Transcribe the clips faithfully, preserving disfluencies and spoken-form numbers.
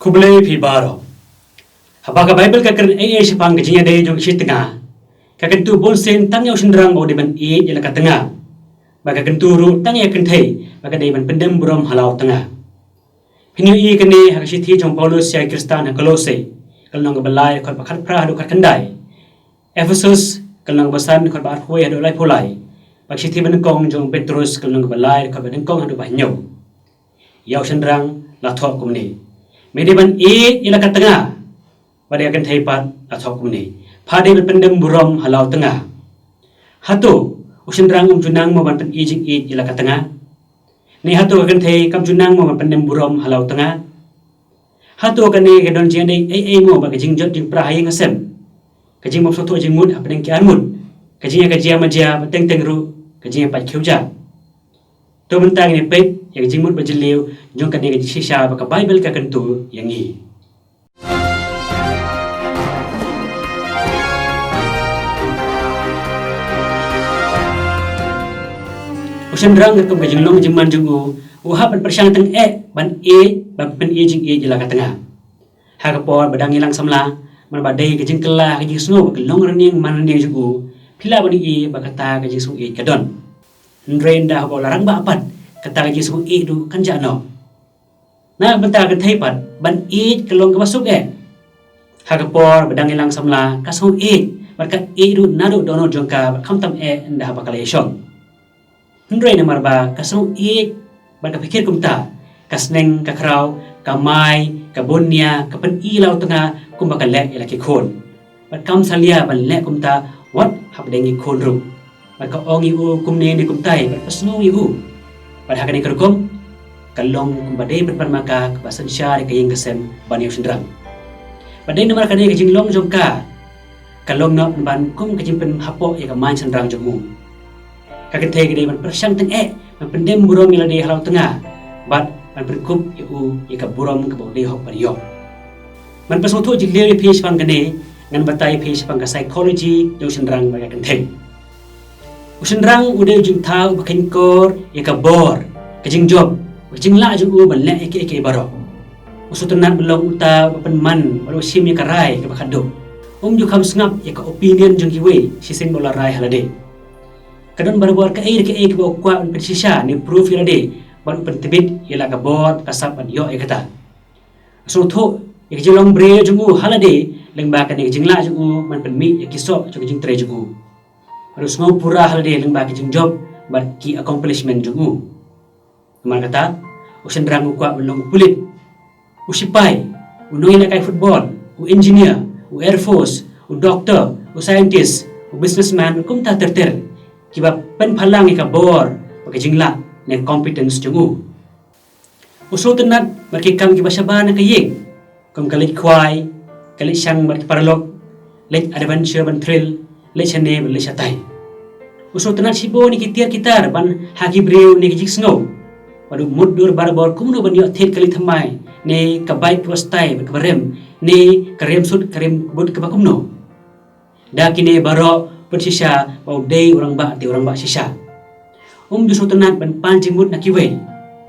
Khublei phi baroh. Haba ka Baibl ka kren ei ei shaphang ka jingïadei jong ka shi tnga, ka kyntu bunsien tang ïa u shynrang ba u dei ban ïeit ïa la ka tnga. Bad ka kyntu ruh tang ïa ka kynthei ba ka dei ban pyndem burom ha la u tnga. Phin ïohi kane ha ka shithi jong u Paulus ïa ki Khristan ha Kolose, ka lynnong kaba lai, dkhot ba khatphra haduh khatkhyndai. Ephesus, ka lynnong kaba san, dkhot ba arphew wei haduh laiphew lai. Bad ka shithi banyngkong jong u Petrus, ka lynnong kaba lai, dkhot ba nyngkong haduh ba hynñiew. Ïa u shynrang la thoh kumne: Me dei ban ïeit ïa la ka tnga. Bad ïa ka kynthei pat la thoh kumne: Pha dei ban pyndem burom ha la u tnga. Hato u shynrang um ju nang mo ban pyni jingïeit ïa la ka tnga? Ne hato ka kynthei kam ju nang mo ban pyndem burom ha la u tnga? Hato kane ka don jingïadei ei ei mo bad ka jingjot jingpra ha ïing ha sem, ka jingbym sngewthuh jingmut hapdeng ki arngut, ka jingïakajia majia bad teng teng ruh ka jingïapait khiew ja? To mynta ngin ïa peit ïa ka jingmut ba jylliew jong kane ka jingshisha ba ka Baibl ka kyntu ïa ngi. U shynrang, katkum ka jinglong jingman jong u, u hap ban pyrshang tyngeh ban ïeit, ban pyni jingïeit ïa la ka tnga. Ha ka por ba dang ïalang samla, man ba dei ka jingkylla ha ka jingsngew ba ka long rynïeng man rynïeng jong u, phi lah ban ïohi ba kata ka jingsngew ïeit ka don. Hynrei ynda haba u la rangbah pat, kata ka jingsngew ïeit ruh kan jah noh. Na ka bynta ka kynthei pat, ban ïeit ka long kaba suk eh. Ha ka por ba dang ïalang samla, ka sngew ïeit bad ka ïeit ruh naduh dohnud jong ka bad khamtam eh ynda haba ka la ïashong. Hynrei namar ba ka sngew ïeit bad ka pyrkhat kumta, ka sneng ka khraw, ka mai, ka bun nia, ka pyni ïa la u tnga kumba ka leh ïa la ki khun. Bad kam salia ban leh kumta wat hapdeng ki khun ruh. Bad ka ong ïa u kumne ne kumtai, bad ka sngew ïa u. Bad ha kane ka rukom, ka long kumba dei pynban ma ka kaba synshar ïa ka ïing ka sem ban ïa u shynrang. Bad dei namar kane ka jinglong jong ka, ka long noh pynban kum ka jingpynhapoh ïa ka main shynrang jong u. Ka kynthei ka dei ban pyrshang tyngeh ban pyndem burom ïa lade ha la u tnga, bad ban pynkup ïa u ïa ka burom kaba u dei hok ban ïoh. Ban pynsngewthuh jylliew ïa phi shaphang kane, ngan batai ïa phi shaphang ka psychology jong u shynrang bad ka kynthei. U shynrang u dei u jingthaw uba kheiñkor ïa ka bor, ka jingjop, ka jinglah jong u ban leh ïa kiei kiei baroh. U sngewtynnat ban long uta uba pynman bad uba shim ïa ka rai kaba khatduh. Um ju kham sngap ïa ka opinion jong kiwei shisien ba u la rai ha lade. Ka don barabor kaei re kaei kaba u kwah ban pynshisha ne proof ïa lade, bad u pyntbit ïa la ka bor ba ka sap ban ïoh ïa kata. U sngewthuh ïa ka jinglong briew jong u ha lade lyngba kane ka jinglah jong u ban pynmih ïa ki soh jong ka jingtrei jong u. Bad u sngew pura ha lade lyngba ka jingjop bad ki accomplishment jong u. Namar kata, u shynrang u kwah ban long u pulit, u shipai, u nongïalehkai football, u engineer, u air force, u doctor, u scientist, u businessman, kumta ter ter, kiba pynphalang ïa ka bor bad ka jinglah ne competence jong u. U sngewtynnat bad ki kam kiba shabar na ka ïing, kum ka leit khwai, ka leit shang bad ki paralok, leit adventure ban thrill, leit shane bad leit shatai. U sngewtynnat shibun ïa ki tiar ki tar ban ha ki briew ne ki jingsngew. Bad u mutdur barabor kumno ban ïoh thied ka leit thymmai ne ka bike kaba stai bad kaba rem ne ka rem sut ka rem boot kaba kumno. Da kine baroh pynshisha ba u dei u rangbah te u rangbah shisha. Um ju sngewtynnat ban pan jingmut na kiwei.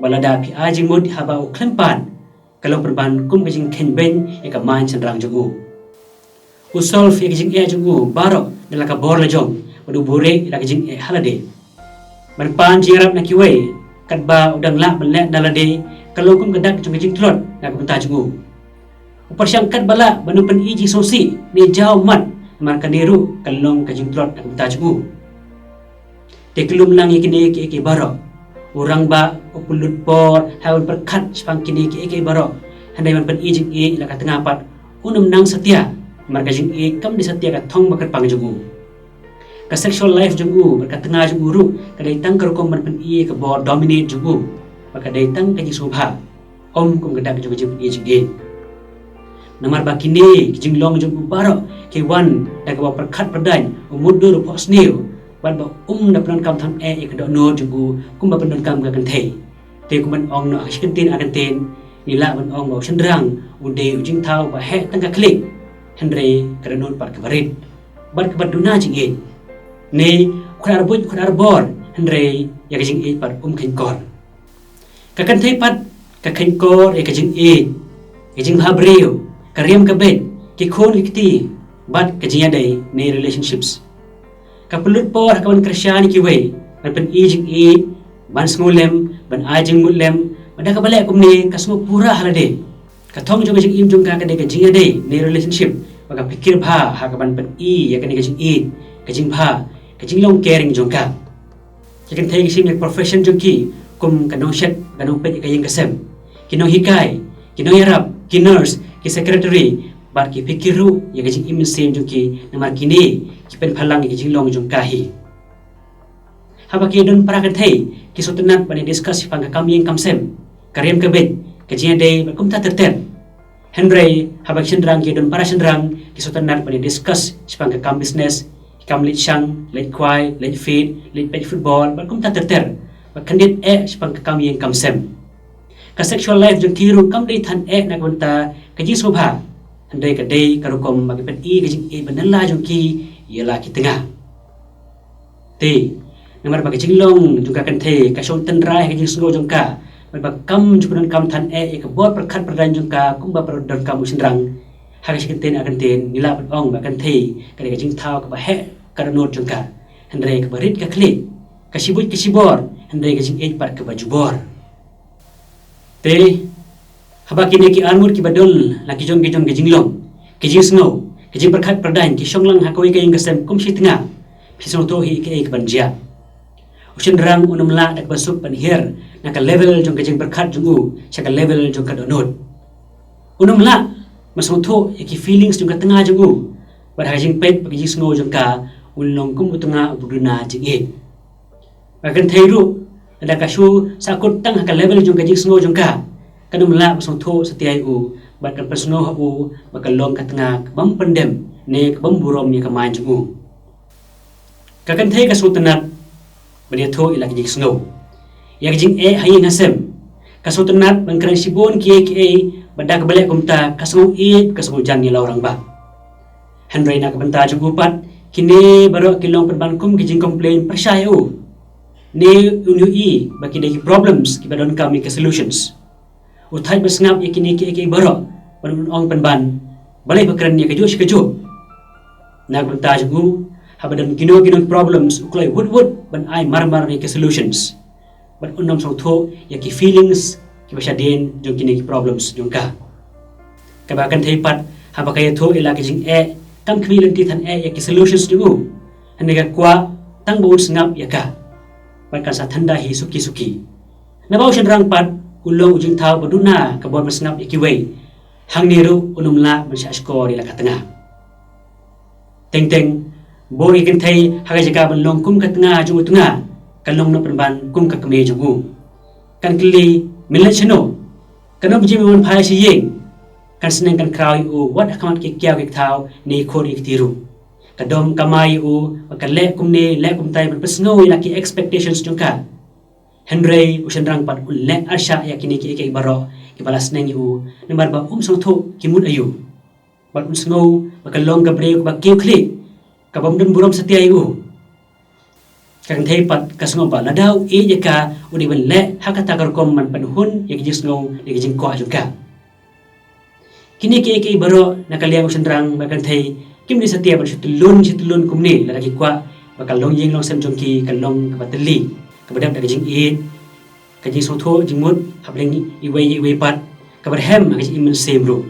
Bad lada phi ai jingmut haba u khlem pan, ka long pynban kum ka jingkheiñ beiñ ïa ka main shynrang jong u. U solve ïa ka jingeh jong u baroh da la ka bor la jong, bad u buhrieh ïa la ka jingeh ha lade. Ban pan jingïarap na kiwei katba u dang lah ban leh na lade, ka long kum ka dak jong ka jingtlot na ka bynta jong u. U pyrshang katba lah ban ym pyni jingsngewsih ne jaw mat, namar kane ruh ka long ka jingtlot na ka bynta jong u. Te kyllum lang ïa kine kiei kiei baroh, u rangbah u pynlut por ha ban pyrkhat shaphang kine kiei kiei baroh, hynrei ban pyni jingïeit ïa la ka tnga pat un ym nang satia, namar ka jingïeit kam dei satia ka thong ba kyrpang jong u. Ka sexual life jong u bad ka tnga jong u ruh ka dei tang ka rukom ban pyni ïa ka bor dominate jong u, bad ka dei tang ka jingsngewbha, ym kum ka dak jong ka jingpyni jingïeit. Namar ba kine ki jinglong jong u baroh ki wan da kaba pyrkhat pyrdaiñ, u mutdur u phohsniew, bad ba um da pyndonkam than eh ïa ka dohnud jong u kumba pyndonkam ka kynthei. Te kum ban ong noh ha ka shi kyntien ar kyntien, ngi lah ban ong ba u shynrang u dei u jingthaw ba heh tang ka khlieh, hynrei ka dohnud pat kaba rit bad kaba duna jingïeit. Ne u khat ar buit u khat ar bor, hynrei ïa ka jingïeit pat um kheiñkor. Ka kynthei pat ka kheiñkor ïa ka jingïeit. Ka jingbha briew, ka riam ka beit, ki khun ki kti, bad ka jingïadei ne relationships. Ka pynlut por ha kaban kyrshan ïa kiwei, ban pyni jingïeit, ban sngewlem, ban ai jingmut lem, bad da kaba leh kumne ka sngew pura ha lade. Ka thong jong ka jingim jong ka ka dei ka jingïadei ne relationship, bad ka phikir bha ha kaban pyni ïa kane ka jingïeit, ka jingbha, ka jinglong caring jong ka. Ki kynthei ki shim ïa ka profession jong ki kum ka nongshet, ka nongpeit ïa ka ïing ka sem, ki nonghikai, ki nongïarap, ki nurse, ki secretary, bad ki phikir ruh ïa ka jingim mynsiem jong ki, namar kine ki pynphalang ïa ka jinglong jong ka hi. Haba ki don para kynthei, ki sngewtynnat ban ïa discuss shaphang ka kam ïing kam sem, ka riam ka beit, ka jingïadei bad kumta ter ter. Hynrei haba ki shynrang ki don para shynrang, ki sngewtynnat ban ïa discuss shaphang ka kam business, ki kam leit shang, leit khwai, leit field, leit peit football bad kumta ter ter, bad khyndiat eh shaphang ka kam ïing kam sem. Ka sexual life jong ki ruh kam dei than eh na ka bynta ka jingsngewbha, hynrei ka dei ka rukom ba ki pyni ka jingïeit ba nylla jong ki ïa la ki tnga. Te namar ba ka jinglong jong ka kynthei ka shong tynrai ha ka jingsngew jong ka, bad ba kam ju pyndonkam than eh ïa ka bor pyrkhat pyrdaiñ jong ka kumba pyndonkam u shynrang. Ha ka shi kyntien ar kyntien ngi lah ban ong ba ka kynthei ka dei ka jingthaw kaba heh ka dohnud jong ka, hynrei kaba rit ka khlieh, ka shibuit ka shibor, hynrei ka jingïeit pat kaba jubor. Te haba kine ki arngut kiba don la ki jong ki jong ki jinglong, ki jingsngew, ki jingpyrkhat pyrdaiñ ki shong lang ha kawei ka ïing ka sem kum shi tnga, phi sngewthuh hi kaei kaban jia. U shynrang un ym lah da kaba suk ban hiar na ka level jong ka jingpyrkhat jong u sha ka level jong ka dohnud. Un ym lah ban sngewthuh ïa ki feelings jong ka tnga jong u, bad ha ka jingpeit bad ka jingsngew jong ka un long kum u tnga uba duna jingïeit. Ka kynthei ruh lada ka shu sahkut tang ha ka level jong ka jingsngew jong ka, kan ym lah ban sngewthuh satia ïa u bad kan pynsngew ha u ba ka long ka tnga kabym pyndem ne kabym burom ïa ka mind jong u. Ka kynthei ka sngewtynnat ban ïathuh ïa la ka jingsngew, ïa ka jingeh ha ïing ha sem. Ka sngewtynnat ban kren shibun kiei kiei, bad da kaba leh kumta ka sngew ïeit, ka sngew jan ïa la u rangbah. Hynrei na ka bynta jong u pat, kine baroh ki long pynban kum ki jingcomplain pyrshah ïa u. Ne un ïohi ba ki dei ki problems kiba donkam ïa ki solutions. U thait ban sngap ïa kine kiei kiei baroh, bad un ong pynban, balei pha kren ïa kajuh shi kajuh. Na ka bynta jong u, haba don kino kino ki problems u kloi wut wut ban ai mar mar ïa ki solutions, bad un ym sngewthuh ïa ki feelings kiba shadien jong kine ki problems jong ka. Kaba kynthei pat, haba ka ïathuh ïa la ka jingeh, kam khmih lynti than eh ïa ki solutions jong u. Hynrei ka kwah tang ba un sngap ïa ka, bad kan sa thynda hi suki suki. Naba u shynrang pat u long u jingthaw ba duna ka bor ban sngap ïa kiwei. Hangne ruh un ym lah ban shah shkor ïa la ka tnga. Teng teng, bor ïa ka kynthei ha ka jaka ban long kum ka tnga jong u tnga, ka long noh pynban kum ka kmie jong u. Kan kylli, men leit shano? Kan ym jia ban phai sha ïing. Kan sneng kan khraw ïa u wat ha khmat ki kiaw ki kthaw ne ki khur ki kti ruh. Ka dom kamai ïa u ba ka leh kumne leh kumtai ban pynsngew ïa la ki expectations jong ka. Hynrei u shynrang pat un leh arshah ïa kine kiei kiei baroh kiba la sneng ïa u, namar ba um sngewthuh ki mut aïu. Bad un sngew ba ka long ka briew kaba kiew khlieh, kabym don burom satia ïa u. Ka kynthei pat ka sngew ba lada u ïeit ïa ka, u dei ban leh ha kata ka rukom ban pynhun ïa ka jingsngew ne ka jingkwah jong ka. Kine kiei kiei baroh na ka liang u shynrang bad ka kynthei kim dei satia ban shu tyllun shu tyllun kumne lada ki kwah ba ka longïing longsem jong ki ka long kaba tylli, kaba dap da ka jingïeit, ka jingsngewthuh jingmut hapdeng iwei ïa iwei pat, kaba rhem ha ka jingim mynsiem ruh.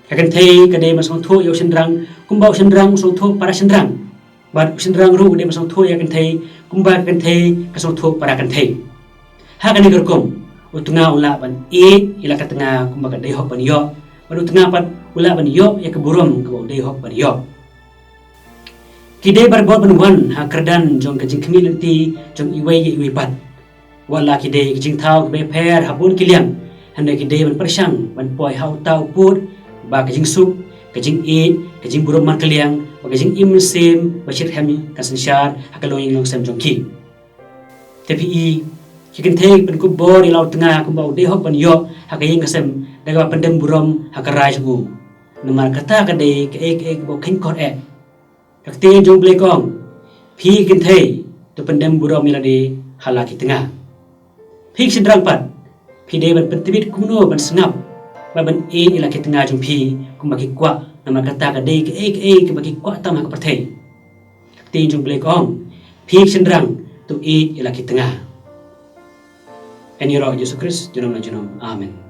Ka kynthei ka dei ban sngewthuh ïa u shynrang kumba u shynrang u sngewthuh para shynrang. Bad u shynrang ruh u dei ban sngewthuh ïa ka kynthei kumba ka kynthei ka sngewthuh para kynthei. Ha kane ka rukom, u tnga u lah ban ïeit ïa la ka tnga kumba ka dei hok ban ïoh, bad u tnga pat u lah ban ïoh ïa ka burom kaba u dei hok ban ïoh. Ki dei barabor ban wan ha kyrdan jong ka jingkhmih lynti jong iwei ïa iwei pat. Wat la ki dei ki jingthaw kiba pher ha bun ki liang, hynrei ki dei ban pyrshang ban poi ha uta u pud ba ka jingsuk, ka jingïeit, ka jingburom markylliang bad ka jingim mynsiem ba shitrhem kan synshar ha ka longïing longsem jong ki. Te phi i, ki kynthei ki pynkup bor ïa la u tnga kumba u dei hok ban ïoh ha ka ïing ka sem da kaba pyndem burom ha ka rai jong u. Namar kata ka dei kaei kaei kaba u kheiñ kor eh. Ka ktien jong U Blei ka ong, phi ki kynthei to pyndem burom ïa lade ha la ki tnga. Phi ki shynrang pat, phi dei ban pyntbit kumno ban sngap Bad ban ïeit ïa la ki tnga jong phi kumba ki kwah, namar kata ka dei kaei kaei kaba ki kwah tam ha ka pyrthei. Ka ktien jong U Blei ka ong, phi ki shynrang, to ïeit ïa la ki tnga. Ïaroh Jisu Khrist junom la junom. Amen.